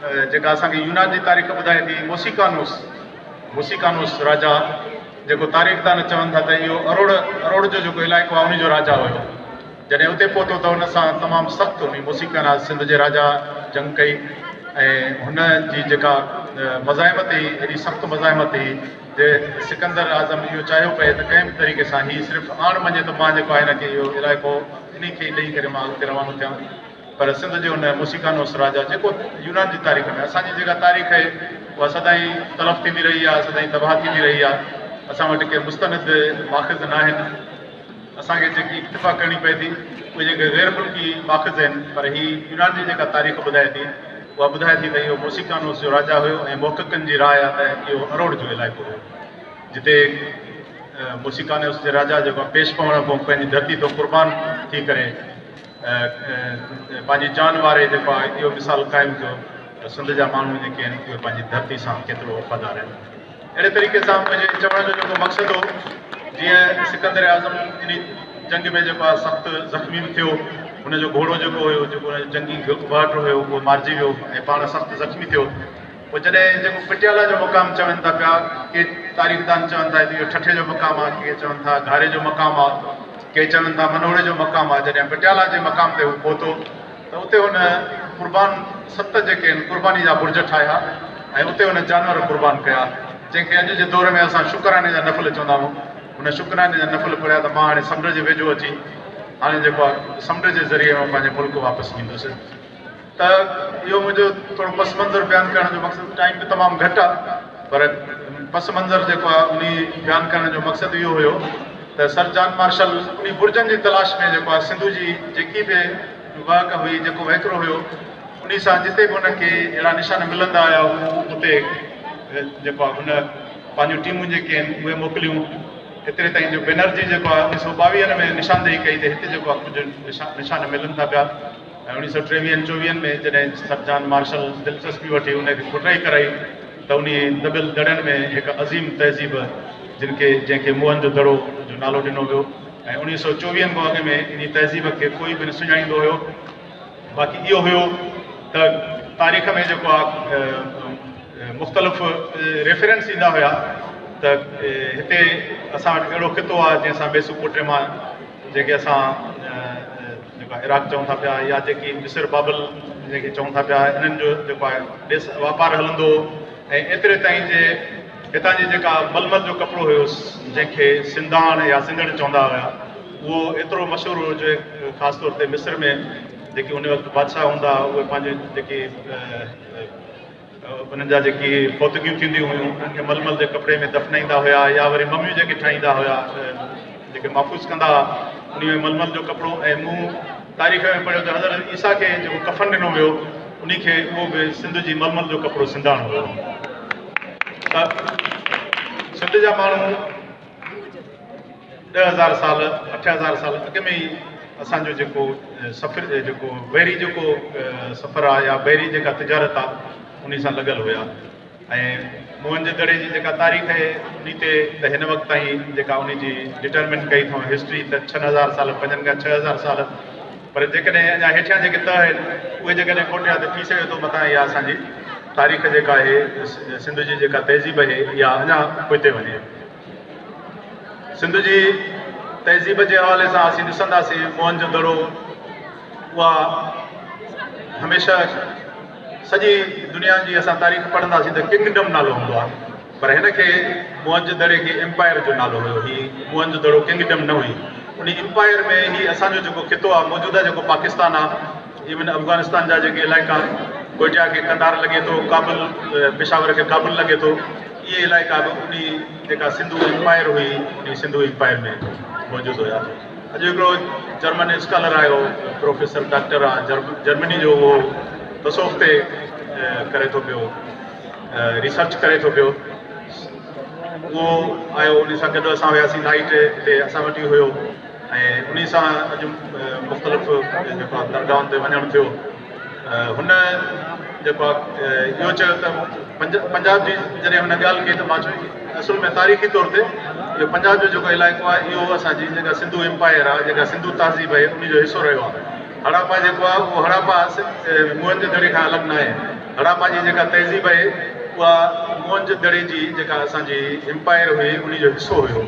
جيڪا اسان کي يونان جي تاريخ ٻڌائي ٿي، موسيڪانوس، موسيڪانوس راجا، جيڪو تاريخدان چون ٿا ته اهو اروڙ، اروڙ جو جيڪو علائقو آهي ان جو راجا هيو. جڏهن اتي پهتو ته ان سان تمام سخت انهي موسيڪاناس سنڌ جي راجا جنگ ڪئي ۽ هن جي جيڪا مزاحمت هئي ايڏي سخت مزاحمت هئي جي سڪندر اعظم اهو چاهيو پئي ته ڪنهن به طريقي سان هي صرف آڻ مڃي ته مان جيڪو آهي هن کي اهو علائقو انهي کي ئي ڏئي ڪري مان اڳتي روانو ٿيان. پر سنڌ جي ان موسيڪانوس راجا جيڪو يونان جي تاريخ ۾ اسان جي جيڪا تاريخ آهي اها سدائين تلف ٿيندي رهي آهي، سدائين تباهه ٿيندي رهي آهي. اسان وٽ ڪي مستند ماخذ ناهن. اسان کي جيڪي اڪتفا ڪرڻي پئي ٿي اهي جيڪي غير ملڪي ماخذ آهن، پر هي يونان جي جيڪا تاريخ ٻڌائي ٿي اها ٻڌائي ٿي ته اهو موسيڪانوس جو راجا هيو ۽ محققن جي راء آهي ته اهو اروڙ جو علائقو هيو جتي موسيڪانوس جي راجا جيڪو پيش پوڻ کان پوء پنهنجي ڌرتي تان قربان ٿي ڪري پنهنجي جان واري جيڪو آهي اهو مثال قائم ڪيو ته سنڌ جا ماڻهو جيڪي آهن اهي پنهنجي ڌرتي سان ڪيترو وفادار آهن. اهڙي طريقي سان منهنجي چوڻ جو جيڪو مقصد هو جيئن سڪندر اعظم انهي جنگ ۾ جيڪو آهي سخت زخمي به ٿيو، هن جو گهوڙو جيڪو هيو جيڪو هن جو جنگي وهٽ هيو اهو مارجي ويو ۽ پاڻ سخت زخمي ٿيو. پوء جڏهن جيڪو پٽيالا جو مقام چون ٿا پيا، ڪي تاريخدان چون ٿا اهو ٺٽي جو مقام آهي، ڪي چون ٿا گهاري جو مقام آهي، ڪي چون ٿا منوڙي جو مقام آهي، جڏهن پٽيالا جي مقام تي هو پهتو ته اتي هن قربان ست جيڪي آهن قرباني جا برج ٺاهيا ۽ اتي هن جانور قربان ڪيا، جنهن کي اڄ جي دور ۾ اسان شڪراني جا نفل چوندا آهيون. هن شڪراني جا نفل پڙهيا ته مان هاڻي سمنڊ جي ويجهو اچي هاڻي جيڪو آهي سمنڊ جي ذريعي مان پنهنجي ملڪ واپس ويندس. ته اهو منهنجو ٿورو پس منظر بيان ڪرڻ جو مقصد، ٽائيم به تمام گهٽ آهي پر پس منظر جيڪو آهي انهي بيان ڪرڻ جو مقصد اهو هيو ته سر جان مارشل انهي برجن جي تلاش ۾ جيڪو آهي سنڌو جي جيڪي به وهڪ هئي جيڪو وهڪرو هيو انهي سان جتي به ان کي اهڙا نشان ملندا آيا هو اتي جيڪو آهي هن پنهنجون ٽيمون جيڪي آهن اهي موڪليون. ايتري تائين جو بينرجي جيڪو آهي اڻويهه سو ٻاويهن ۾ نشاندهي ڪئي ته هتي جيڪو آهي ڪجهه نشان ملن ٿا پيا ۽ اڻويهه سو ٽيويهن چوويهن ۾ جڏهن سر جان مارشل دلچسپي وٺي ان کي کوٽائي ڪرائي ته انهي دٻيل دڙن ۾ هڪ عظيم تهذيب جن کي جنهن کي موهن جو دڙو جو نالو ڏنو ويو ۽ اڻويهه سو چوويهن کان اڳ ۾ انهي تهذيب کي ڪوئي به نه سڃاڻيندو هيو. باقي اهو هيو ته تاريخ ۾ جيڪو آهي مختلف ريفرنس ايندا هيا ته هتي اسان وٽ اهڙو خطو آهي جنهن سان ميسوپوٽيما جنهن کي اسان جيڪو عراق چئون ٿا پيا يا جيڪي مصر بابل جنهن کي چئون ٿا پيا انهن جو جيڪو آهي ڏيس واپار هلندو هو ۽ ايتري تائين جي هتان جي جيڪا ململ جو ڪپڙو هيو جنهن کي سنڌاڻ يا سنڌڻ چوندا هيا اهو ايترو مشهور هيو جو خاص طور تي مصر ۾ جيڪي ان وقت بادشاهه هوندا هئا اهي پنهنجي جيڪي انهن جا جيڪي فوتگيون ٿينديون هيون انهن کي ململ جي ڪپڙي ۾ دفنائيندا هيا يا وري مميون جيڪي ٺاهيندا هيا جيڪي محفوظ ڪندا هئا انهي ۾ ململ جو ڪپڙو ۽ مون تاريخ ۾ پڙهيو ته حضرت عيسيٰ کي جيڪو ڪفن ڏنو ويو انهي کي اهو به سنڌ جي ململ جو ڪپڙو سنڌاڻ هيو ته سنڌ جا ماڻهو 10,000 سال 8,000 سال اڳ ۾ ئي اسان جو جيڪو سفر جيڪو بحري جيڪو سفر آهي يا بحري جيڪا تجارت آهي انهي سان لڳل هيا ۽ موهن جي دڙي جي جيڪا تاريخ آهي انهي تي ته هن وقت تائين جيڪا انهي جي ڊٽرمن ڪئي اٿئون هسٽري ته 6000 سال 5 کان 6000 سال پر جيڪڏهن اڃا هيٺيان جيڪي تهه آهن اهي جيڪڏهن کوٽيا ته ٿي سگهي ٿو متان اها اسان جي تاريخ جيڪا آهي سنڌ جي جيڪا تهذيب آهي اها اڃا پوئتي وڃي. سنڌ جي تهذيب جي حوالي سان اسين ڏسنداسين موهن جو دڙو اها هميشه سڄي دنيا جي اسان تاريخ پڙهنداسين ته ڪنگڊم نالو هوندو آهي پر هن کي موهن جي دڙي کي ايمپائر جو نالو هيو. هي موهن جو دڙو ڪنگڊم نه هئي. انهي ايمپائر ۾ هي اسان جو جيڪو خطو آهي موجوده جيڪو پاڪستان آهي ايون افغانستان جا جيڪي علائقا ڪوئٽيا کي قنڌار لڳي ٿو، ڪابل پشاور کي ڪابل لڳي ٿو، اهي علائقا به انهي جيڪا سنڌو ايمپائر هئي انهي سنڌو ايمپائر ۾ موجود هيا. اڄ هڪڙو جرمن اسڪالر آيو پروفيسر ڊاڪٽر آ جرمني جو اهو تصوف تي ڪري ٿو پيو ريسرچ ڪري ٿو پيو اهو آيو انهي سان گڏ اسان وياسين نائيٽ هتي اسان وٽ ئي هيو ۽ انهي سان اڄ مختلف جيڪو آ درگاهن تي وڃڻ ٿيو. هن جيڪو اهو چيو ته پنجاب جي جڏهن هن ڳالهه ڪئي ته مان چيو اصل ۾ تاريخي طور تي اهو پنجاب جو جيڪو علائقو آهي اهو اسان جي جيڪا سنڌو ايمپائر آهي جيڪا سنڌو تهذيب آهي ان جو حصو رهيو آهي. هڙاپا جيڪو آهي اهو هڙاپا موهن جي دڙي کان الڳ ناهي. هڙاپا جي جيڪا تهذيب آهي اها موهن جي دڙي جي جيڪا اسان جي امپائر هئي انهي جو حصو هيو.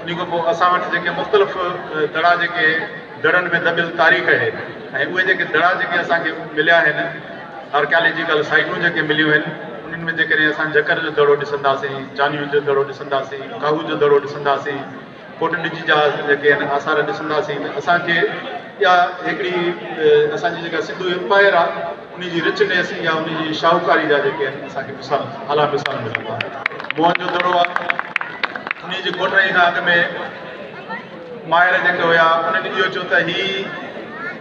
انهي کان پوء اسان وٽ جيڪي مختلف دڙا جيڪي دڙن ۾ دٻيل تاريخ آهي ۽ اهي جيڪي دڙا جيڪي اسان کي مليا آهن، آرڪيالاجيڪل سائيٽون جيڪي مليون آهن، انهن ۾ جيڪڏهن اسان جهڪر جو دڙو ڏسنداسين، چانيون جو دڙو ڏسنداسين، ڪاهو جو دڙو ڏسنداسين، ڪوٽ ڏجي جا جيڪي آهن آثار ڏسنداسين ته اسان کي اها هڪڙي اسان جي جيڪا سنڌو امپائر آهي انهي جي رچنيس يا انهي جي شاهوڪاري جا جيڪي آهن اسان کي مثال اعليٰ مثال ملندا. موهن جو دڙو آهي انهي جي کوٽائي کان اڳ ۾ ماهر جيڪي هيا انهن اهو چيو ته هي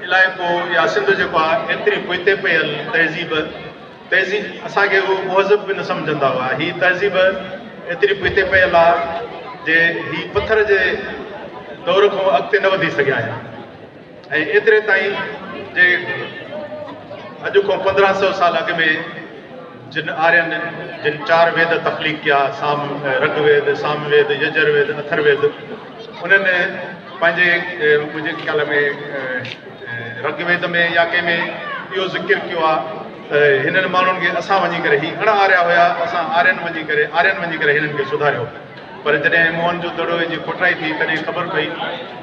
علائقو يا سنڌ جيڪو آهي ايتري پوئتي پيل تهذيب تهذيب اسان کي اهو مهذب به نه سمجهندا هئا. هي تهذيب ايتري پوئتي پيل آ جي هي پٿر جي دور کان اڳتي نه وڌي سگهيا آهن ۽ ايتري تائين جي اڄ کان 1500 سال اڳ ۾ جن آرين جن چار ويد تخليق ڪيا، سام، رگ ويد، سام ويد، يجر ويد، اٿر ويد، انهن پنهنجي منهنجي خيال ۾ رگ ويد ۾ يا ڪنهن ۾ اهو ذڪر ڪيو آ ته هنن ماڻهن کي اسان وڃي ڪري، هي اڻ آريا هيا، اسان آرين وڃي ڪري، آرين وڃي ڪري هنن کي سڌاريو. پر جڏهن موهن جو دڙو جي کوٽائي ٿي تڏهن خبر پئي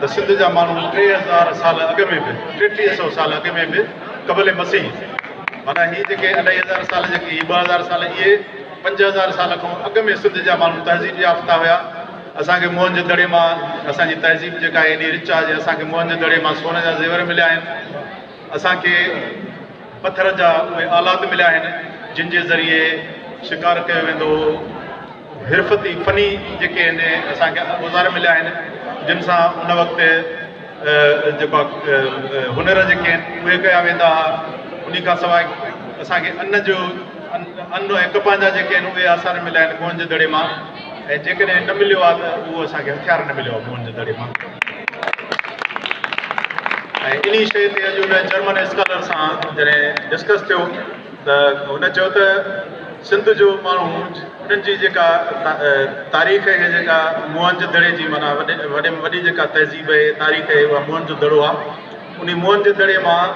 ته سنڌ جا ماڻهو 3000 سال اڳ ۾ به، 3300 سال اڳ ۾ به قبل مسيح، معنيٰ هي جيڪي اڍائي هزار سال جيڪي هي 2000 سال اهي 5000 سال کان اڳ ۾ سنڌ جا ماڻهو تهذيب يافته هيا. اسان کي موهن جي دڙي مان اسان جي تهذيب جيڪا آهي ايڏي رچ آهي جي اسان کي موهن جي دڙي مان سون جا زيور مليا آهن. اسان کي پٿر جا اهي آلات مليا آهن جن جي ذريعي شڪار ڪيو ويندو هو. حرفتي فني جيڪي آهن اسان کي اوزار مليا آهن جن سان ان وقت جيڪو هنر جيڪي آهن اهي ڪيا ويندا هئا. انهي کان سواء اسان کي ان جو ان ۽ ڪپهه جا جيڪي آهن اهي آثار مليا آهن موهن جي دڙي مان ۽ جيڪڏهن نه مليو آهي ته اهو اسان کي هٿيار نه مليو آهي موهن جي دڙي مان. ۽ انهي شيء تي اڄ ان جرمن اسڪالر سان جڏهن ڊسڪس ٿيو ته هن چيو ته سنڌ جو ماڻهو انهن جي جيڪا تاريخ آهي جيڪا موهن جي دڙي جي معنيٰ وڏي وڏي ۾ وڏي جيڪا تهذيب آهي تاريخ آهي اها موهن جو دڙو آهي انهي موهن جي دڙي مان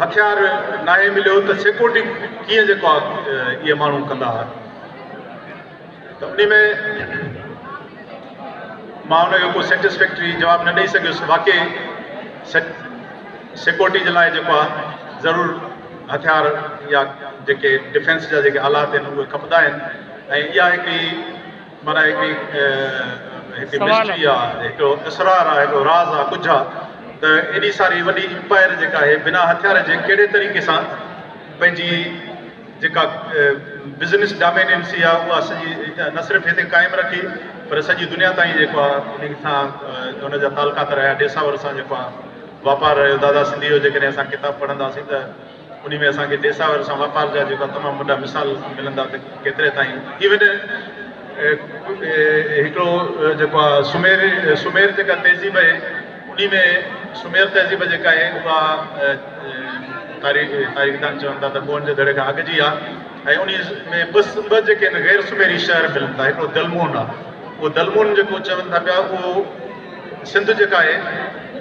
هٿيار ناهي مليو ته سيڪورٽي ڪيئن جيڪو آهي اهي ماڻهو ڪندا هئا ته انهي ۾ مان ان کي ڪو سيٽسفيڪٽري جواب نه ڏئي سگهيس. واقعي سيڪورٽي جي لاء جيڪو آهي ضرور هٿيار يا جيڪي ڊفينس جا جيڪي آلات آهن اهي کپندا آهن ۽ اها هڪڙي معنيٰ هڪڙي هڪڙي مسٽري آهي، هڪڙو اسرار آهي، هڪڙو راز آهي، ڳجهه آهي ته ايڏي ساري وڏي امپائر جيڪا آهي بنا هٿيار جي ڪهڙي طريقي سان پنهنجي جيڪا بزنس ڊاميننسي آهي اها سڄي نه صرف هتي قائم رکي پر سڄي دنيا تائين جيڪو آهي ان سان ان جا تعلقات رهيا. ڏيساور سان جيڪو آهي واپار رهيو. دادا سنڌي جو جيڪڏهن اسان ڪتاب پڙهنداسين ته ان ۾ اسان کي ڏيساور سان واپار جا جيڪا تمام وڏا مثال ملندا ته ڪيتري تائين ايون هڪڙو جيڪو آهي سمير سمير جيڪا تهذيب آهي انهي ۾ سمير تهذيب جيڪا آهي اها تاريخ تاريخدان چون ٿا ته موهن جي دڙي کان اڳ جي آهي ۽ انهي ۾ ٻه جيڪي آهن غير سميري شهر ملن ٿا. هڪڙو دلمون آهي، اهو دلمون جيڪو چون ٿا پيا اهو سنڌ جيڪا آهي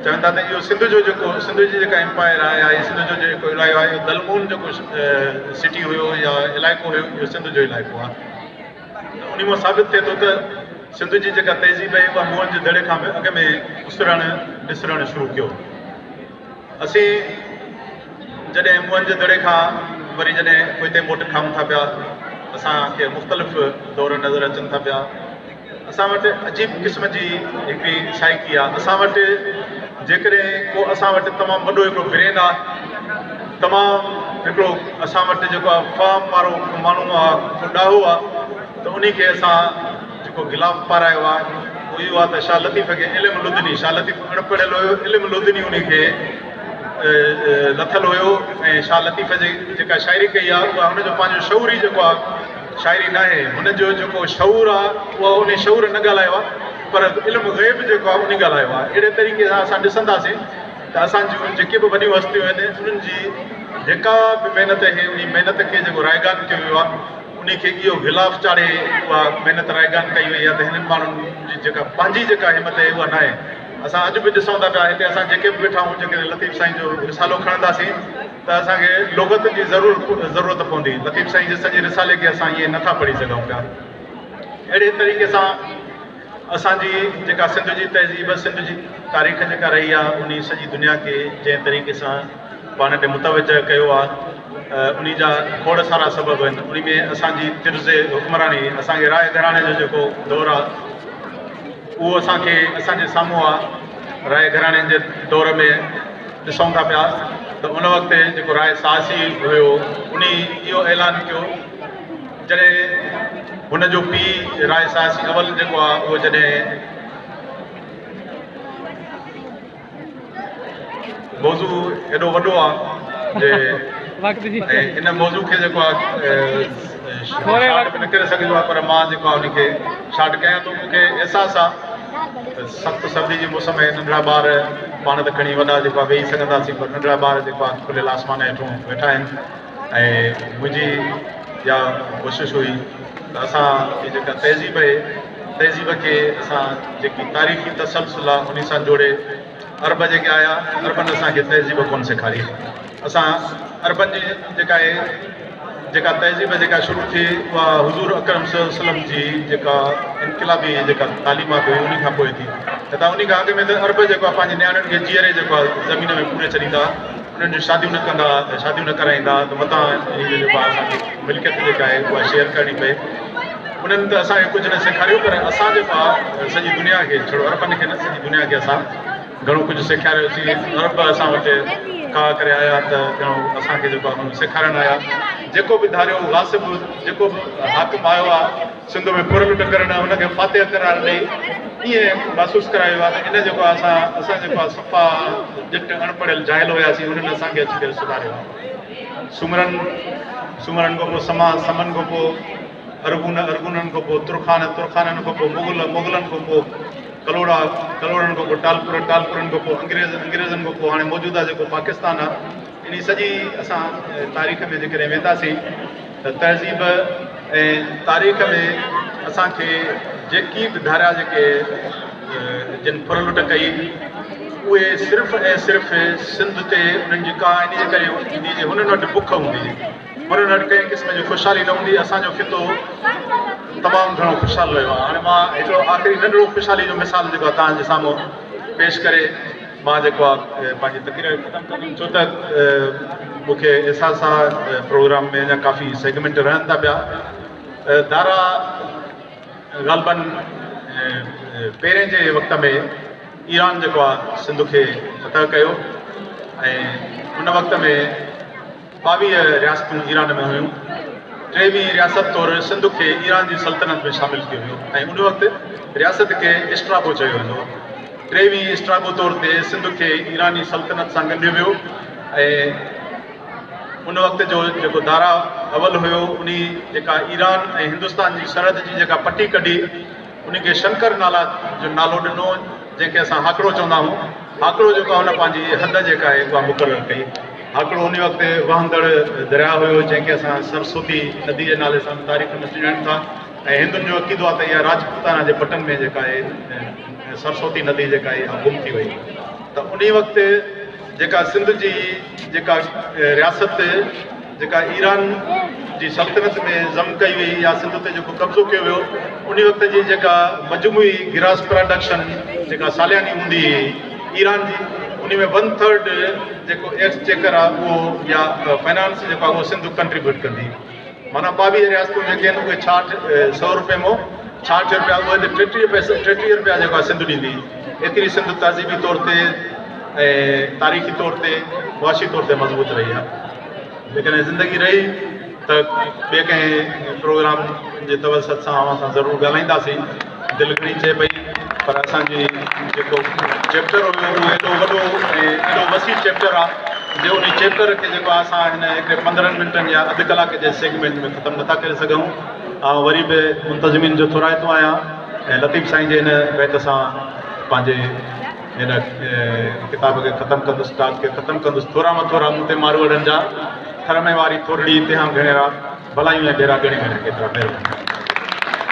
چون ٿا ته اهو سنڌ جو جيڪو سنڌ جي جيڪا امپائر آهي يا سنڌ جو جيڪو علائقو آهي اهو دلمون جيڪو سٽي هيو يا علائقو هيو اهو سنڌ جو علائقو آهي. ته انهي مان ثابت ٿئي ٿو ته سنڌ جي جيڪا تهذيب آهي اها موهن جي دڙي کان به اڳ ۾ اسرڻ نسرڻ شروع ڪيو. اسين جڏهن موهن جي دڙي کان وري جڏهن پوئتي موٽ کائون ٿا پيا اسان کي مختلف دور نظر اچن ٿا پيا. اسان وٽ عجيب قسم جي هڪڙي سائيڪي آهي. اسان وٽ جيڪڏهن ڪو اسان وٽ تمام وڏو هڪڙو برين آهي، تمام هڪڙو اسان وٽ جيڪو آهي فهم وارو ڪو ماڻهو آهي، ڪو ڏاهو آهي ته انهي کي اسان جيڪو غلاف پارايو آهي اهو اهو آهي ته شاهه لطيف کي علم لدني، شاهه لطيف اڻ پڙهيل هيو، علم لدني انهي کي لٿل هيو ۽ شاهه لطيف جي جيڪا شاعري ڪئي آهي اها هن جو پنهنجو شعوري جيڪو آهي شاعري ناهي، هن جو جيڪو شعور آهي اهو انهي شعور نه ڳالهايو آهي پر علم غيب جيڪو آهي انهي ڳالهايو آهي. اهڙي طريقي سان اسان ڏسنداسين ته اسان جون جيڪي به وڏيون هستيون آهن انهن جي جيڪا به محنت آهي انهي محنت کي جيڪو رائگان ڪيو ويو آهي انهي کي اهو غلاف چاڙهي اها محنت رائگان ڪئي وئي آهي ته هنن ماڻهن جي جيڪا پنهنجي جيڪا همت آهي اها ناهي. اسان اڄ به ڏسون ٿا پيا هتي اسان جيڪي به ويٺا آهيون جيڪڏهن لطيف سائين جو رسالو کڻنداسين. ته اسان کي لغت جي ضرور ضرورت پوندي. لطيف سائين جي سڄي رسالي کي اسان ائين نٿا پڙهي سگهون پيا. اهڙي طريقي سان اسان جي جيڪا سنڌ جي تهذيب، سنڌ جي تاريخ جيڪا رهي آهي، انهي سڄي دنيا کي جنهن طريقي سان پاڻ ڏي متوجه ڪيو آهي، انهي جا کوڙ سارا سبب آهن. انهي ۾ اسان جي طرز حڪمراني، اسان کي راء گهراڻي جو جيڪو دور آهي اهو اسان کي اسان جي سامهون آهي. راء گهراڻي جي دور ۾ ڏسون ٿا پيا ته ان وقت جيڪو راء سهاسي هيو انهي اهو اعلان ڪيو، جڏهن هن جو پيء راء سهاسي اول جيڪو آهي اهو جڏهن موضوع ايڏو وڏو آهي جي ۽ ان موضوع کي جيڪو آهي شارٽ به نه ڪري سگهجو آهي، پر مان جيڪو آهي ان کي شارٽ ڪيان ٿو. مون کي احساس آهي ته سخت سردي جي موسم ۾ ننڍڙا ٻار، پاڻ ته کڻي وڏا جيڪو آهي ويهي سگهنداسين، پر ننڍڙا ٻار جيڪو آهي کليل آسمان هيٺون ويٺا آهن ۽ منهنجي اها ڪوشش هئي ته اسان جي جيڪا تهذيب آهي، تهذيب کي اسان جيڪي تاريخي تسلسل آهي انهي سان جوڙي. عرب جيڪي آيا، عربن اسان کي تهذيب ڪونه سيکاري. اسان عربن جي جيڪا آهي جيڪا تهذيب جيڪا شروع ٿي اها حضور اڪرم صلي الله عليه وسلم جي جيڪا انقلابي جيڪا تعليمات هئي انهي کان پوء ٿي، نه ته انهي کان اڳ ۾ ته عرب جيڪو آهي پنهنجي نياڻين کي جيئري جيڪو آهي زمين ۾ پوري ڇڏيندا، انهن جون شاديون نه ڪندا، شاديون نه ڪرائيندا ته متان انهي جو جيڪو آهي اسان کي ملڪيت جيڪا آهي اها شيئر ڪرڻي پئي. انهن ته اسان کي ڪجهه نه سيکاريو، پر اسان جيڪو آهي سڄي دنيا کي، ڇڙو عربن کي نه، سڄي دنيا کي اسان گهڻو ڪجهه سيکاريوسين. عرب اسان وٽ ڪاهه ڪري آيا ته گهڻو اسان کي جيڪو آهي انهن سيکارڻ آيا. جيڪو به ڌاريو غاصب، جيڪو به حاڪم آيو آهي سنڌ ۾ ڦر لٽ ڪرڻ، ان کي فاتح قرار ڏئي ائين محسوس ڪرايو آهي ته ان جيڪو آهي اسان اسان جيڪو آهي صفا ڄٽ اڻپڙهيل جاهل هياسين، انهن اسان کي اچي ڪري سڌاريو آهي. سومرن، سومرن کان پوء سما، سمن کان پوء ارغون، ارغونن کان پوء ترخان، ترخانن کان پوء مغل، مغلن کان پوء ڪلهوڙا، ڪلهوڙن کان پوء ٽالپر، ٽالپرن کان پوء انگريز، انگريزن کان پوء هاڻي موجوده جيڪو پاڪستان آهي. انهي سڄي اسان تاريخ ۾ جيڪڏهن وينداسين ته تهذيب ۽ تاريخ ۾ اسان کي جيڪي به ڌاريا جيڪي جن ڦر لٽ ڪئي اهي صرف ۽ صرف سنڌ تي انهن جي ڪا انهي جي ڪري هوندي جي هنن وٽ بک هوندي، هنن وٽ ڪنهن قسم جي خوشحالي نه هوندي. اسان جو خطو تمام گهڻو خوشحال رهيو آهي. هاڻي مان هڪڙو آخري ننڍڙو خوشحالي جو مثال جيڪو آهي توهان جي سامهون پيش ڪري مان جيڪو آهي پنهنجي تقرير ختم ڪندم، ڇو ته مون کي احساس آهي پروگرام ۾ اڃا ڪافي سيگمينٽ رهن ٿا پيا. دارا غالباً پهرين جي وقت ۾ ايران جيڪو آهي سنڌ کي فتح ڪيو ۽ ان وقت ۾ 22 رياستون ايران ۾ هيون. ٽيويهين رياست طور سنڌ کي ايران جي سلطنت ۾ شامل ڪيو ويو ۽ ان وقت رياست کي اسٽرابو چيو ويندو هو. ٽيويهين اسٽرابو طور تي سنڌ کي ايراني سلطنت سان ڳنڍيو ويو ۽ ان وقت جو جيڪو دارا اول هيو انهي جيڪا ايران ۽ هندستان جي سرحد جي جيڪا پٽي ڪڍي انهي کي شنڪر نالا جو نالو ڏنو، جنهن کي اسان هاڪڙو چوندا آهيون. هاڪڙو جيڪو آهي ان پنهنجي حد جيڪا آهي اها مقرر ڪئي. هاڪڙو انهي وقت وهندڙ درياء هيو جنهن کي اسان سرسوتي ندي جي نالي سان به تاريخ ۾ سڃاڻيون ٿا ۽ هندن جو عقيدو آهي ته اها راجپوتانا جي پٽن ۾ جيڪا آهي سرسوتي ندي جيڪا آهي اها گم ٿي وئي ته انهي وقت جيڪا سنڌ جي جيڪا رياست جيڪا ايران جي سلطنت ۾ ضم ڪئي وئي يا سنڌ تي جيڪو قبضو ڪيو ويو انهي وقت جي جيڪا مجموعي گراس پراڊڪشن جيڪا سالياني هوندي هئي ايران جي انهي ۾ ون ٿرڊ جيڪو ايڪسچيڪر آهي اهو يا فنانس جيڪو آهي اهو سنڌ ڪنٽريبيوٽ ڪندي. معنيٰ 22 رياستون جيڪي آهن اهي ڇاهٺ سئو روپئي مون 66 روپيا اهي ته 33 پئسا 33 روپيا جيڪو آهي سنڌ ڏيندي. ايتري سنڌ تهذيبي طور تي ۽ تاريخي طور تي معاشي طور تي مضبوط رهي آهي. جيڪڏهن زندگي رهي ته ٻئي ڪنهن پروگرام جي توسط سان اوهان سان ضرور ڳالهائينداسين. دل گهڻي چئي پئي پر اسان جي جيڪو چيپٽر هيو اهو ايڏو وڏو ۽ ايڏو وسيع چيپٽر آهي جو انهي چيپٽر کي جيڪو آهي اسان هن هڪڙي 15 منٽن يا اڌ ڪلاڪ جي سيگمينٽ ۾ ختم نٿا ڪري سگهون. آئون وري به منتظمين جو ٿورائتو آهيان ۽ لطيف سائين جي هن بيت سان پنهنجي هن ڪتاب کي ختم ڪندس، ٽاڪ کي ختم ڪندس. ٿورا مان ٿورا مون تي ماروئڙن جا، ٿر ۾ واري ٿورڙي تنهان گهڻيرا، ڀلايون ۽ ڀيرا ڳڻي ڳڻيان ڪيترا. مهرباني.